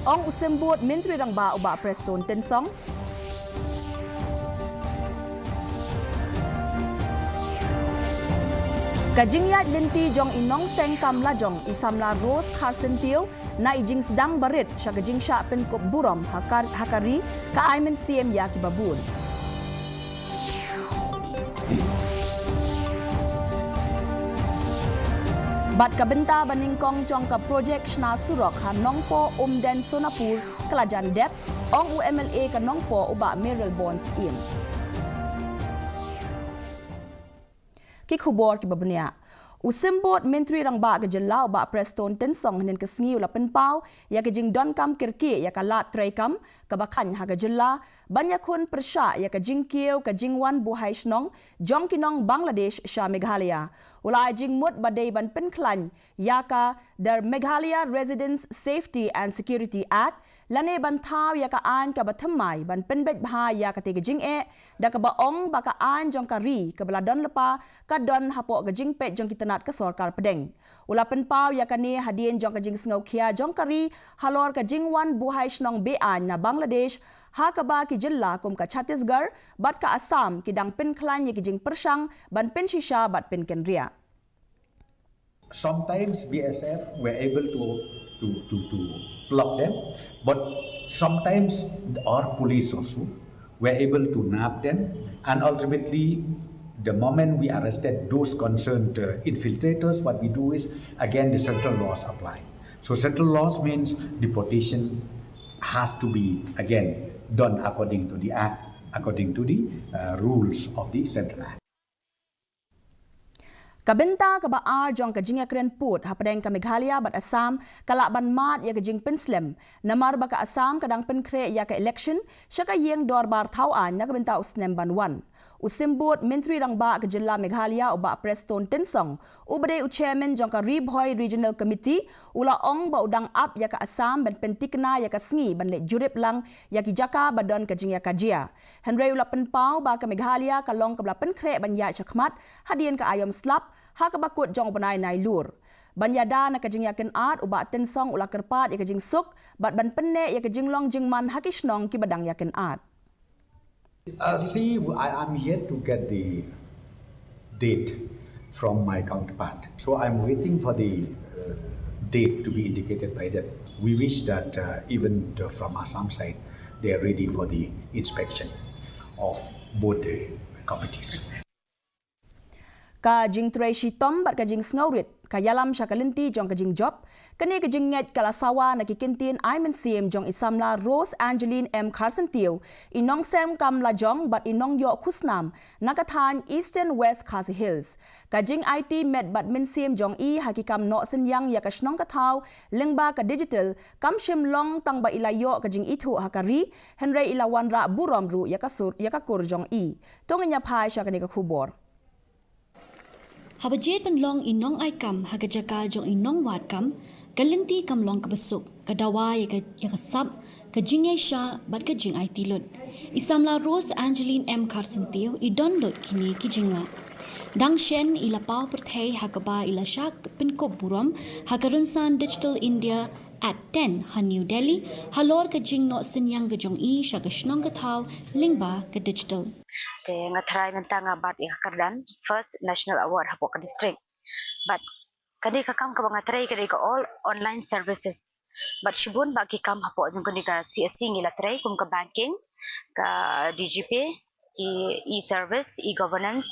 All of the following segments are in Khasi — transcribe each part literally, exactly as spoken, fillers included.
Ong u Symbud Myntri Rangbah u Bah Prestone Tynsong. Ka jingïaid lynti jong i nongseng kam lajong i samla Rose Kharsyntiew na i jingsdang barit sha ka jingshah pynkup burom ha ka, ha ka ri ka ai mynsiem ïa kiba bun. Bad ka bynta ba nyngkong jong ka projek shna surok ha Nongpoh Umden Sonapur ka la jan dep, ong u M L A ka Nongpoh u Bah Mayralborn Syiem. Ki khubor kiba bniah. U Symbud Myntri Rangbah ka jylla u Bah Prestone Tynsong hynnin ka sngi u la pynpaw ïa ka jingdonkam kyrkieh ïa ka lad treikam kaba khlaiñ ha ka jylla ban ïakhun pyrshah ïa ka jingkiew ka jingwan buhai shnong jong ki nong Bangladesh sha Meghalaya. U la ai jingmut ba dei ban pynkhlaiñ ïa ka The Meghalaya Residents Safety and Security Act, lane ban thaw ïa ka aiñ kaba thymmai ban pynbeit bha ïa katei ka jingeh, da kaba ong ba ka aiñ jong ka ri kaba la don lypa ka don hapoh ka jingpeit jong ki tnat ka sorkar pdeng. U la pynpaw ïa kane hadien jong ka jingsngewkhia jong ka ri halor ka jingwan buhai shnong be-aiñ na Bangladesh ha kaba ki jylla kum ka Chhattisgarh bad ka Assam ki dang pynkhlaiñ ïa ki jingpyrshang ban pynshisha bad pynkynriah. Sometimes B S F were able to, to, to, to block them, but sometimes our police also were able to nab them, and ultimately, the moment we arrested those concerned uh, infiltrators, what we do is again the central laws apply. So central laws means deportation has to be again done according to the act, according to the uh, rules of the central act. Ka bynta kaba ar jong ka jingïakren pud hapdeng ka Meghalaya bad Assam ka lah ban mad ïa ka jingpynslem namar ba ka Assam ka dang pynkhreh ïa ka election sha ka ïing dorbar thaw aiñ na ka bynta u snem ban wan. U Symbud Myntri Rangbah ka jylla Meghalaya u Bah Prestone Tynsong uba dei u chairman jong ka Ri Bhoi Regional Committee u la ong ba u dang ap ïa ka Assam ban pyntikna ïa ka sngi ban leit jurip lang ïa ki jaka ba don ka jingïakajia. Hynrei u la pynpaw ba ka Meghalaya ka long kaba la pynkhreh ban ïaid shakhmat hadien ka aïom slap ha kaba kut jong u bnai Nailur. Ban ïada na ka jingïakynad u Bah Tynsong u la kyrpad ïa ka jingsuk bad ban pynneh ïa ka jinglong jingman ha ki shnong kiba dang ïakynad. Uh, see, I am yet to get the date from my counterpart. So I'm waiting for the uh, date to be indicated by them. We wish that uh, even the, from Assam side, they are ready for the inspection of both the committees. Ka jingtrei shitom bad ka jingsngewrit ka ïalam sha ka lynti jong ka jingjop. Kane ka jingngeit ka la sawa na ki kyntien ai mynsiem jong i samla Rose Angeline M Kharsyntiew, i nongseng kam lajong bad i nongïoh khusnam na ka thaiñ Eastern West Khasi Hills. Ka jingaiti met bad mynsiem jong i ha ki kam noh synñiang ïa ka shnong ka thaw lyngba ka digital kam shym long tang ba i la ïoh ka jingithuh ha ka ri, hynrei i la wanrah burom ruh ïa ka sur ïa ka kur jong i. To ngin ïa phai sha kane ka khubor. Haba jied ban long i nong ai kam ha ka jaka jong i nong wad kam, ka lynti kam long kaba suk, ka dawa ïa ka ïa ka sap, ka jingïaishah bad ka jingaiti lut. I samla Rose Angeline M Kharsyntiew i don lut kine ki jinglah. Dang shen i la paw pyrthei ha kaba i la shah pynkup burom ha ka rynsan Digital India At ten ha New Delhi halor ka jingnoh synñiang ka jong i sha ka shnong ka thaw lyngba ka digital. Te nga tharai mynta nga bat ïa ka kyrdan first national award hapoh ka district. Bad kane ka kam kaba nga trei ka dei ka all online services. Bad shibun ba ki kam hapoh jong kane ka C S C ngi la trei kum ka banking, ka D G P, ki e-service, e-governance,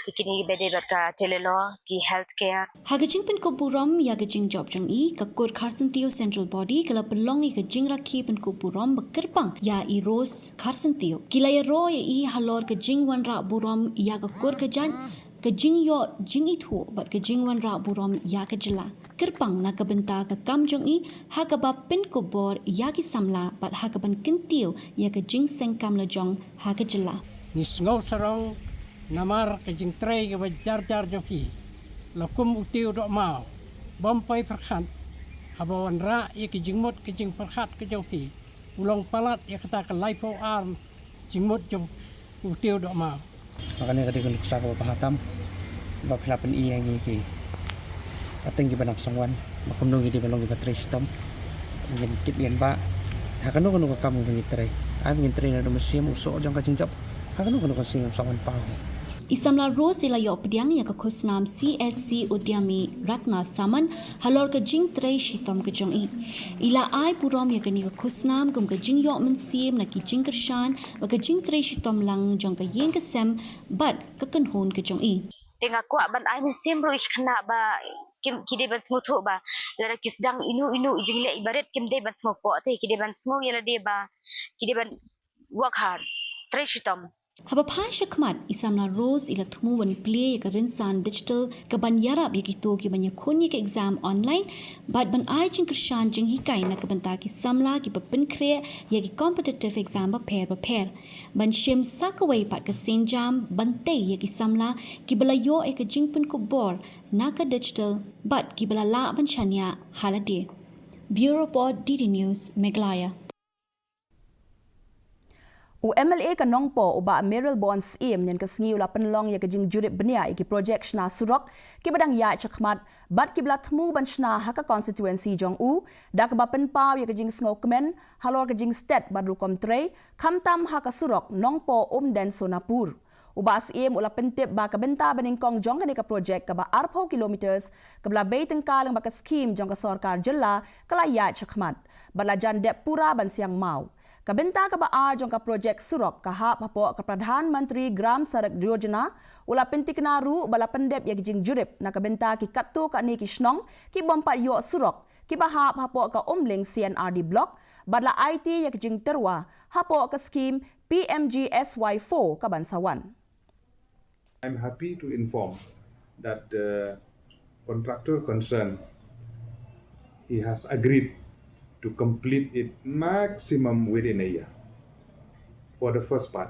ki kine ki bede bad ka telelaw, ki healthcare. Ha ka jingpynkup burom ïa ka jingjop jong i, ka Kur Kharsyntiew Central Body ka la pynlong ïa ka jingrakhe pynkup burom ba kyrpang ïa i Rose Kharsyntiew. Ki la ïaroh ïa i halor ka jingwanrah burom ïa ka kur ka jait, ka jingïoh jingithuh bad ka jingwanrah burom ïa ka jylla. Kyrpang na ka bynta ka kam jong i ha kaba pynkup bor ïa ki samla bad ha kaban kyntiew ïa ka jingseng kam lajong ha ka jylla. Ngi sngew sarong namar ka jingtrei kaba jar jar jong phi. La kum u tiew dohmaw bym poi pyrkhat haba wanrah ïa ka jingmut ka jingpyrkhat ka jong phi. U long palat ïa kata ka laiphew ar jingmut jong u tiew dohmaw. Ba kane ka dei ka nuksa kaba bha tam ba phi la pyni ïa ngi ki pateng kiba nang sngewbha ba kumno ngi dei ban long kiba trei shitom. Ngin tip ïa ba Ha kano kano ka kam ba ngi trei, ai ba ngi trei na u mynsiem u soh jong ka jingjop. Ha kano kano ka sien ym soh ban paw. I samla Rose i la ïoh pdiang ïa ka khusnam C S C Udyami Ratna Samman halor ka jingtrei shitom ka jong i. I la ai burom ïa kane ka khusnam kum ka jingïoh mynsiem na ki jingkyrshan bad ka jingtrei shitom lang jong ka ïing ka sem bad ka kynhun ka jong i. Te nga kwah ban ai mynsiem ruh ïa ki khynnah ba kim, ki dei ban sngewthuh ba lada ki sdang ino ino i jingleh iba rit kim dei ban sngewpoh te ki dei ban sngew ïa lade ba ki dei ban work hard, trei shitom. Haba phai shakhmat, i samla Rose i la thmu ban plie ïa ka rynsan digital kaban ïarap ïa kito kiban ïakhun ïa ka exam online bad ban ai jingkyrshan jinghikai na ka bynta ki samla kiba pynkhreh ïa ki competitive exam bapher bapher. Ban shim sa kawei pat ka sienjam ban tei ïa ki samla kiba la ïoh ïa ka jingpynkup bor na ka digital bad kiba la lah ban shaniah ha lade. Bureau Report, D D News, Meghalaya. U M L A ka Nongpoh u Bah Mayralborn Syiem hynnin ka sngi u la pynlong ïa ka jingjurip bniah ïa ki projek shna surok kiba dang ïaid shakhmat bad kiba la thmu ban shna ha ka constituency jong u, da kaba pynpaw ïa ka jingsngewkmen halor ka jingstet bad rukom trei, khamtam ha ka surok Nongpoh Umden Sonapur. U Bah Syiem u la pyntip ba ka bynta banyngkong jong kane ka projek kaba arphew kilometers kaba la bei tyngka lyngba ka skhim jong ka sorkar jylla ka la ïaid shakhmat bad la jan dep pura ban siang maw. Ka bynta kaba ar jong ka projek surok ka hap hapoh ka Pradhan Mantri Gram Sadak Yojana. U la pyntikna ruh ba la pyndep ïa ki jingjurip na ka bynta ki katto katne ki shnong ki bym pat ïoh surok kiba hap hapoh ka Umling C and R D Block bad la aiti ïa ki jingtyrwa hapoh ka skhim P M G S Y four kaban sa wan. I'm happy to inform that the contractor concerned, he has agreed to complete it maximum within a year for the first part.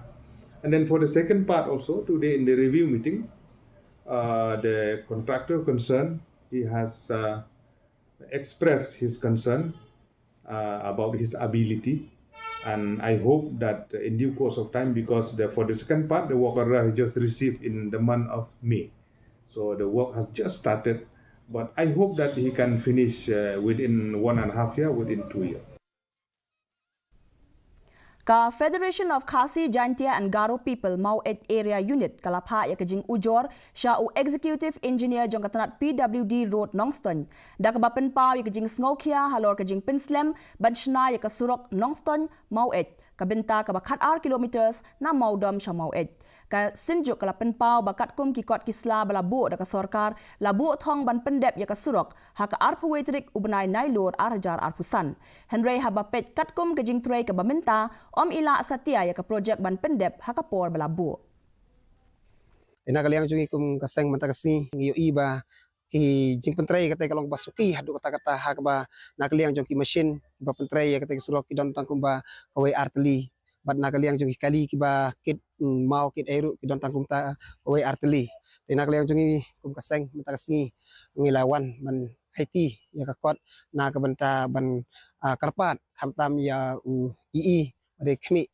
And then for the second part also, today in the review meeting, uh, the contractor concerned, he has uh, expressed his concern uh, about his ability. And I hope that in due course of time, because the, for the second part, the work order has just received in the month of May. So the work has just started, but I hope that he can finish uh, within one and a half year, within two years. Ka Federation of Khasi Jaintia and Garo People Maweit Area Unit ka la phah ïa ka jingujor sha u Executive Engineer jong ka tnat P W D Road Nongstoiñ da kaba pynpaw ïa ka jingsngewkhia halor ka jingpynslem ban shna ïa ka surok Nongstoiñ Maweit, ka bynta kaba khatar kilometers na Mawdom sha Maweit. Ka Synjuk ka la pynpaw ba katkum ki kot ki sla ba la buh da ka sorkar, la buh thong ban pyndep ïa ka surok ha ka arphew wei tarik u bnai Nailur ar hajar arphew san. Hynrei haba peit katkum ka jingtrei kaba mynta, ym i lah satia ïa ka projek ban pyndep ha ka por ba la buh. Ïa na ka liang jong ngi kum ka seng mynta ka sngi ngi ïohi ba ki jingpyntrei kata ka long ba suki haduh katta katta, ha kaba na ka liang jong ki machine ba pyntrei ïa kata ka surok ki don tang kumba kawei ar tylli. Bad na ka liang jong ki kali kiba kit, mm, maw kit ei ruh ki don tang kumta kawei ar tylli. Te na ka liang jong ngi kum ka seng mynta ka sngi ngi la wan ban aiti ïa ka kot na ka bynta ban, ah, kyrpad khamtam ïa u E E ba dei khmih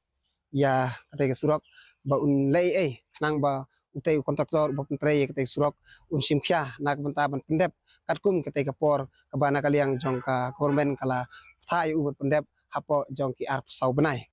ïa kata ka surok ba un leh ei ei khnang ba utei u contractor uba pyntrei ïa kata ka surok un shim khia na ka bynta ban pyndep katkum kata ka por kaba na ka liang jong ka government ka la phah ïa u ban pyndep hapoh jong ki arphew saw bnai.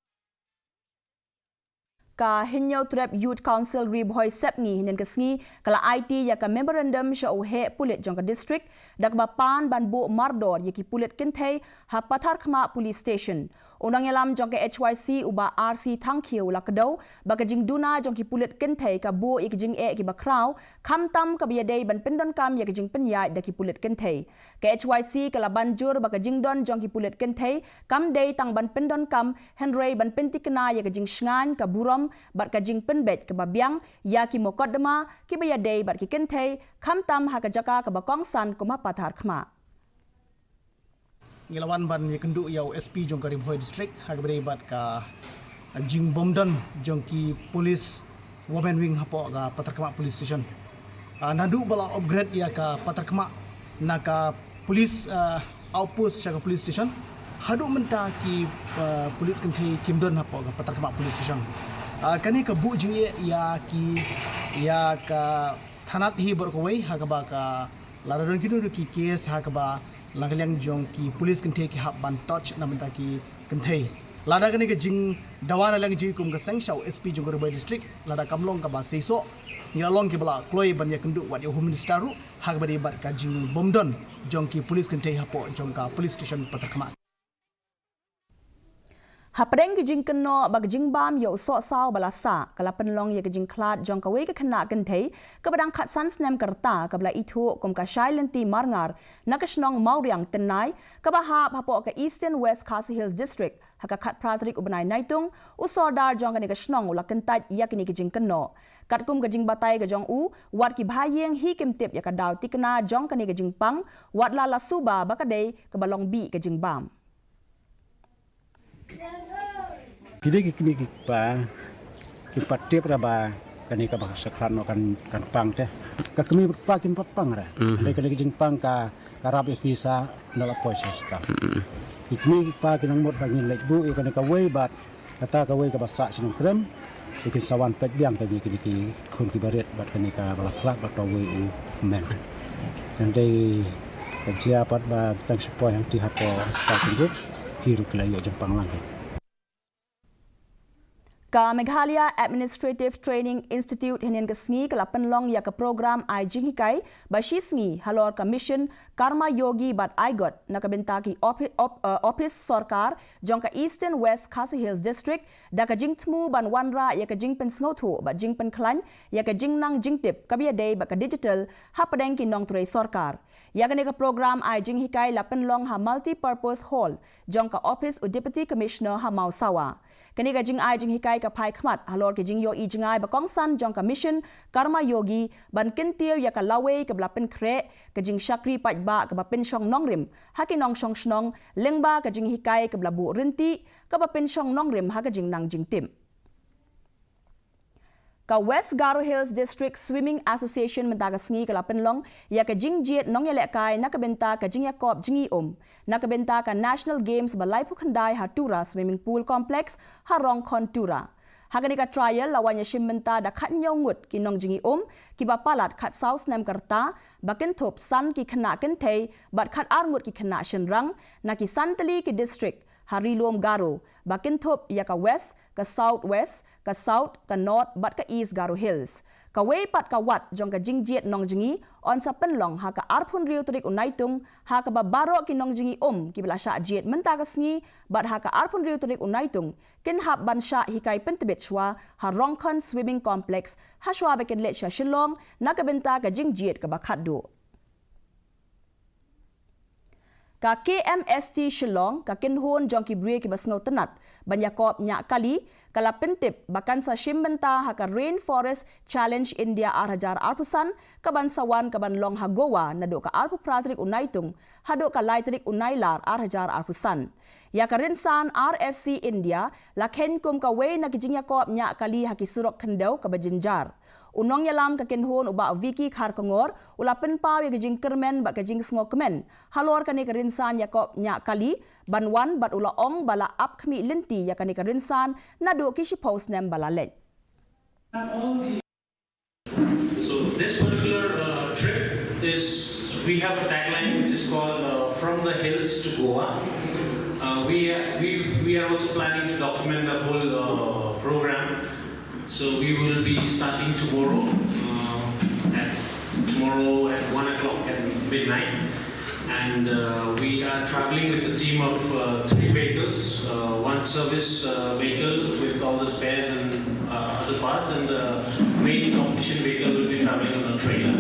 Ka Hynñiewtrep Youth Council Ri Bhoi Sepngi hynnin ka sngi ka la aiti ïa ka memorandum sha u heh pulit jong ka district da kaba pan ban buh mardor ïa ki pulit kynthei ha Patharkhmah Police Station. U nongïalam jong ka H Y C u Bah R C Thangkhiew u la kdew ba ka jingduna jong ki pulit kynthei ka buh ïa ki jingeh kiba khraw, khamtam kaba ïadei ban pyndonkam ïa ka jingpynïaid da ki pulit kynthei. Ka H Y C ka la ban jur ba ka jingdon jong ki pulit kynthei kam dei tang ban pyndonkam, hynrei ban pyntikna ïa ka jingshngaiñ, ka burom bad ka jingpynbeit kaba biang ïa ki mukotduma kiba ïadei bad ki kynthei, khamtam ha ka jaka kaba kongsan kum ha Patharkhmah. Ngi la wan ban ïakynduh ïa u S P jong ka Ri Bhoi District ha kaba ïadei bad ka jingbymdon jong ki police women wing hapoh ka Patharkhmah Police Station. Ah, naduh ba la upgrade ïa ka Patharkhmah na ka police, ah, outpost sha ka police station, haduh mynta ki, ah, police kynthei kim don hapoh ka Patharkhmah Police Station. Ah, kane ka buh jingeh ïa ki, ïa ka thanat hi baroh kawei ha kaba ka lada don kino kino ki case ha kaba na ka liang jong ki police kynthei ki hap ban touch na bynta ki Kynthei. Lada kane ka jingdawa na liang jong ngi kum ka seng sha u S P jong ka Ri Bhoi District, lada kam long kaba seisoh, ngi la long kiba la kloi ban ïakynduh wat ïa u Home Minister ruh, ha kaba ïadei bad ka jingbymdon jong ki police kynthei hapoh jong ka police station Patharkhmah. Hapdeng ka jingkynnoh ba ka jingbam ïa u sohsaw ba la sah, ka la pynlong ïa ka jingkhlad jong kawei ka khynnah kynthei, kaba dang khatsan snem ka rta, kaba la ithuh kum ka Shailynti Marngar, na ka shnong Mawriang Tynnai, kaba hap hapoh ka Eastern West Khasi Hills District, ha ka khatphra tarik u bnai Naitung, u sordar jong kane ka shnong u la kyntait ïa kane ka jingkynnoh. Katkum ka jingbatai ka jong u, wat ki bahaïing hi kim tip ïa ka daw thikna jong kane ka jingpang, wat la la suba ba ka dei kaba long bih ka jingbam. Ki dei ki kmie ki kpa, kim pat tip ra ba kane kaba sa khlad noh kan, kan pang te. Ka kmie ka kpa kim pat pang ra. Mhm. Dei kane ka jingpang ka, ka rap ïa ki sa na la poi sa sta. Mhm. Ki kmie ki kpa ki nang mut ba ngin leit buh ïa kane kawei bad kata kawei kaba sah shnong Krem. Te kin sa wan peit biang kane kine ki khun ki barit bad kane kaba la khlad bad kawei u mem. Ngan dei ka jia pat ba tang shipoi hangtei hapoh hospital Kynrut, ki ruh ki la ïoh jingpang lang. Ka Meghalaya Administrative Training Institute hynnin ka sngi ka la pynlong ïa ka program ai jinghikai ba shi sngi halor ka Mission Karma Yogi bad IGOT na ka bynta ki opi-, op-, eh, ophis sorkar jong ka Eastern West Khasi Hills District, da ka jingthmu ban wanrah ïa ka jingpynsngewthuh bad jingpynkhlaiñ ïa ka jingnang jingtip kaba ïadei bad ka digital hapdeng ki nongtrei sorkar. Ïa kane ka program ai jinghikai la pynlong ha Multipurpose Hall jong ka ophis u Deputy Commissioner ha Mawsawa. Kane ka jingai jinghikai ka phai khmat halor ki jingïohi jngai ba kongsan jong ka Mission Karma Yogi ban kyntiew ïa ka lawei kaba la pynkhreh ka jingshakri paidbah kaba pynshong nongrim ha ki nongshong shnong, lyngba ka jinghikai kaba la buh rynti kaba pynshong nongrim ha ka jingnang jingtip. Ka West Garo Hills District Swimming Association mynta ka sngi ka la pynlong ïa ka jingjied nongïalehkai na ka bynta ka jingïakop jngi um na ka bynta ka National Games ba laiphew khyndai ha Tura Swimming Pool Complex ha Rongkhon Tura. Ha kane ka trial la wan ïashim bynta da khathynñiew ngut ki nongjngi um kiba palat khatsaw snem ka rta, ba kynthup san ki khynnah kynthei bad khatar ngut ki khynnah shynrang na ki san tylli ki district ha Ri Lum Garo, ba kynthup ïa ka West, ka South West, ka South, ka North bad ka East Garo Hills. Kawei pat ka wat jong ka jingjied nongjngi yn sa pynlong ha ka arphew hynriew tarik u Naitung, ha kaba baroh ki nongjngi um kiba la shah jied mynta ka sngi, bad ha ka arphew hynriew tarik u Naitung kin hap ban shah hikai pyntbit shuwa ha Rongkhon Swimming Complex ha shuwa ba kin leit sha Shillong na ka bynta ka jingjied kaba khatduh. Ka K M S T Shillong, ka kynhun jong ki briew kiba sngewtynnat ban ïakop ñiah kali, ka la pyntip ba kan sa shim bynta ha ka Rainforest Challenge India ar hajar arphew san, kaban sa wan kaban long ha Goa naduh ka arphew phra tarik u Naitung haduh ka lai tarik u Nailar ar hajar arphew san. Ïa ka rynsan R F C India la kheiñ kum kawei na ki jingïakop ñiah kali ha ki surok khyndew kaba jynjar. U nongïalam ka kynhun u Bah Vicky Kharkongor u la pynpaw ïa ka jingkyrmen bad ka jingsngewkmen halor kane ka rynsan ïakop ñiah kali ban wan bad u la ong ba la ap khmih lynti ïa kane ka rynsan naduh ki shiphew snem ba la leit. So this particular uh, trip is, we have a tagline which is called uh, "From the Hills to Goa." Uh, we, we, we are also planning to document the whole uh, program. So we will be starting tomorrow, uh, at tomorrow at one o'clock at midnight. And uh, we are traveling with a team of uh, three vehicles, uh, one service uh, vehicle with all the spares and uh, other parts, and the main competition vehicle will be traveling on a trailer.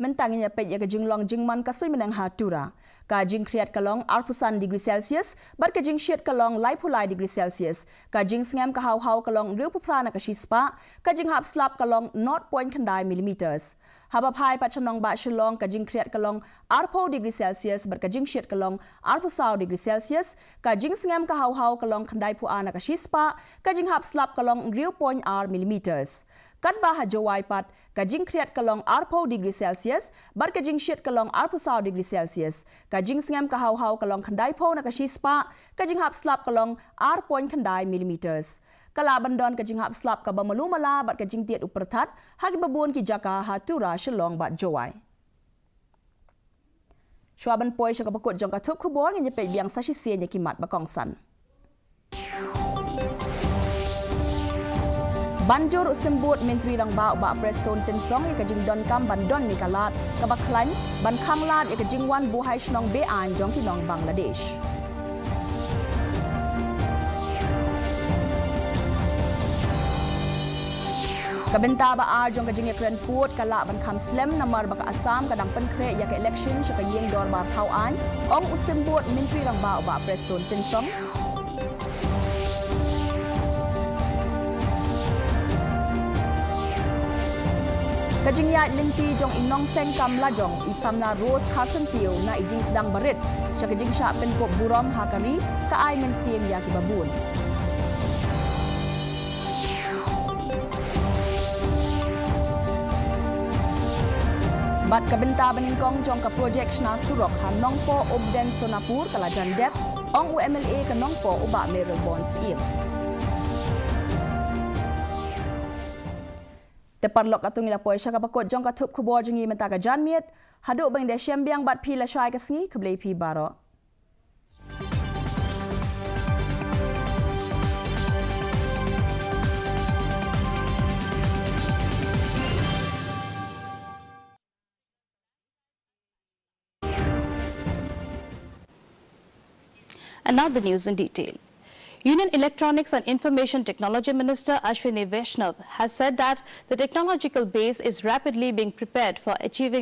Mynta ngin ïa peit ïa ka jinglong jingman ka suiñbneng ha Tura. Ka jingkhriat ka long arphew san degree Celsius, bad ka jingshit ka long laiphew lai degree Celsius. Ka jingsngem ka haw haw ka long hynriewphew phra na ka shispah, ka jinghap slap ka long nought point khyndai millimeters. Haba phai pat sha nongbah Shillong, ka jingkhriat ka long arphew degree Celsius bad ka jingshit ka long arphew saw degree Celsius, ka jingsngem ka haw haw ka long khyndaiphew ar na ka shispah, ka jinghap slap ka long hynriew point ar millimeters. Katba ha Jowai pat, ka jingkhriat ka long arphew degree Celsius bad ka jingshit ka long arphew saw degree Celsius, ka jingsngem ka haw haw ka long khyndaiphew na ka shispah, ka jinghap slap ka long ar point khyndai millimeters. Ka lah ban don ka jinghap slap kaba malu mala bad ka jingtied u pyrthat ha kiba bun ki jaka ha Tura, Shillong bad Jowai. Shuwa ban poi sha kaba kut jong ka thup khubor, ngin ïa peit biang sa shisien ïa ki mat ba kongsan. Ban jur u symbud Myntri Rangbah u Bah Prestone Tynsong ïa ka jingdonkam ban don ne ka lad kaba khlaiñ ban khang lad ïa ka jingwan buhai shnong be-aiñ jong ki nong Bangladesh. Ka bynta ba ar jong ka jingïakren pud ka lah ban kham slem namar ba ka Assam ka dang pynkhreh ïa ka election sha ka ïing dorbar thaw aiñ, ong u symbud Myntri Rangbah u Bah Prestone Tynsong. Ka jingïaid lynti jong i nongseng kam lajong i samla Rose Kharsyntiew na i jingsdang barit sha ka jingshah pynkup burom ha ka ri ka ai mynsiem ïa kiba bun. Bad ka bynta banyngkong jong ka projek shna surok ha Nongpoh Umden Sonapur ka la jan dep, ong u M L A ka Nongpoh u Bah Mayralborn Syiem. Te paralok, katto ngi la poi sha kaba kut jong ka thup khubor jong ngi mynta ka janmiet. Haduh ban da shem biang bad phi lashai ka sngi, khublei phi baroh. And now the news in detail. Union Electronics and Information Technology Minister Ashwini Vaishnaw has said that the technological base is rapidly being prepared for achieving